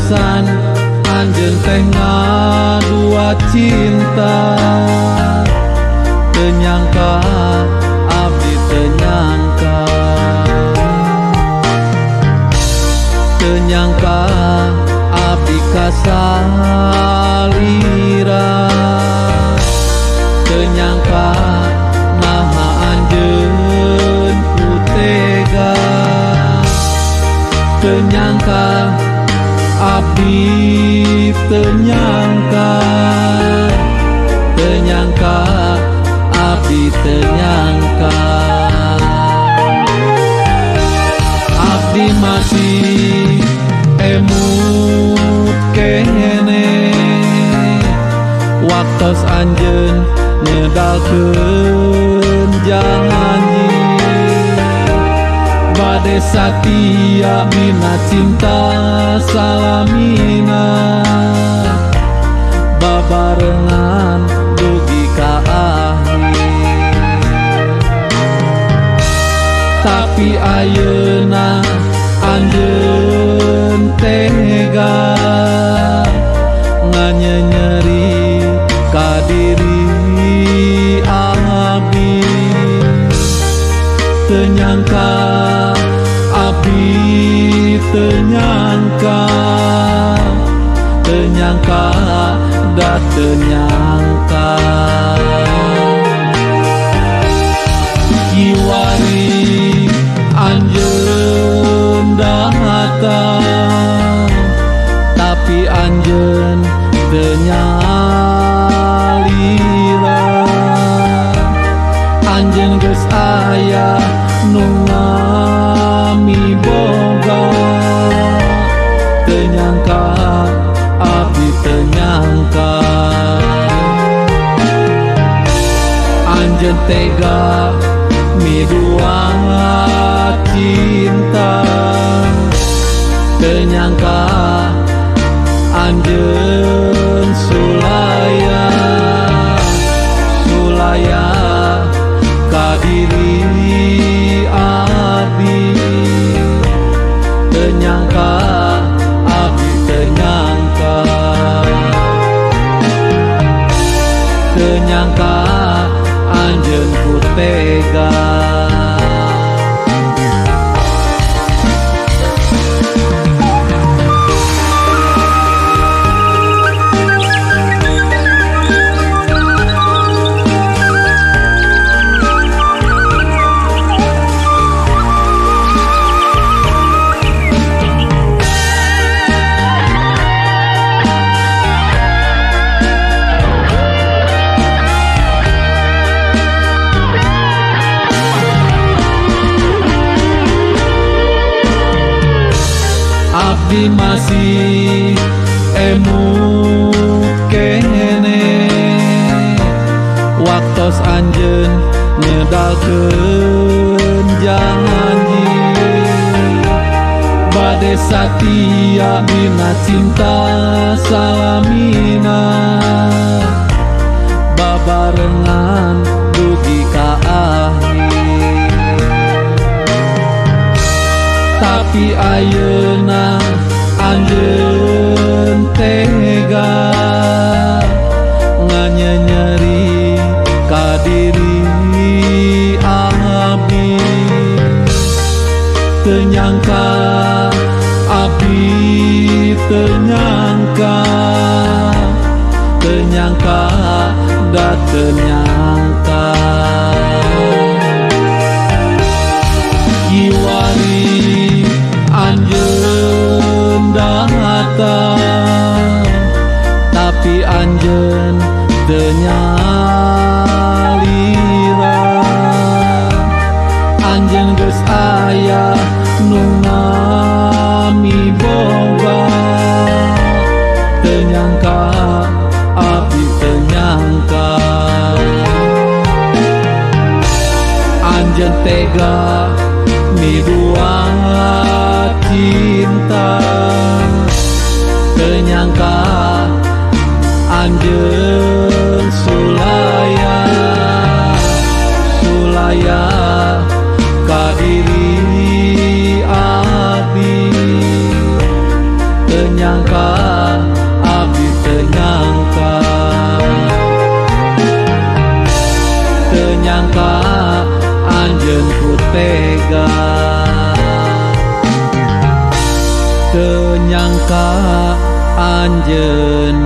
pisan anjeun teh ngadua cinta. Teu nyangka abdi teu nyangka, teu nyangka abdi kasalira, teu nyangka naha anjeun ku tega, teu nyangka abdi teu nyangka, teu nyangka abdi teu nyangka. Abdi masih emut keneh waktos anjeun ngedalkeun janji, bade satia dina cinta salamina, babarengan dugi ka akhir. Tapi ayeuna anjeun tega nganyenyeri ka diri abdi. Teu nyangka abdi teu nyangka, teu nyangka da teu nyangka. Kiwari anjeun datang, tapi anjeun teu nyalira. Anjeun geus aya nu ngami boga, teu nyangka abdi teu nyangka. Anjeun tega midua cinta, teu nyangka anjeun sulaya, sulaya ka diri abdi. Teu nyangka abdi teu nyangka, teu nyangka anjeun ku tega. Abdi masih emut keneh waktos anjeun ngedalkeun janji, bade satia dina cinta salamina, babarengan dugi ka akhir. Tapi ayeuna anjeun tega nganyenyeri ka diri abdi. Teu nyangka abdi teu nyangka, teu nyangka da teu nyangka. Kiwari anjeun datang, tapi anjeun teu nyalira. Anjeun geus aya nu ngami boga, teu nyangka abdi teu nyangka. Anjeun tega midua cinta, teu nyangka anjeun sulaya, sulaya ka diri abdi. Teu nyangka nyangka anjeun ku tega. Teu nyangka anjeun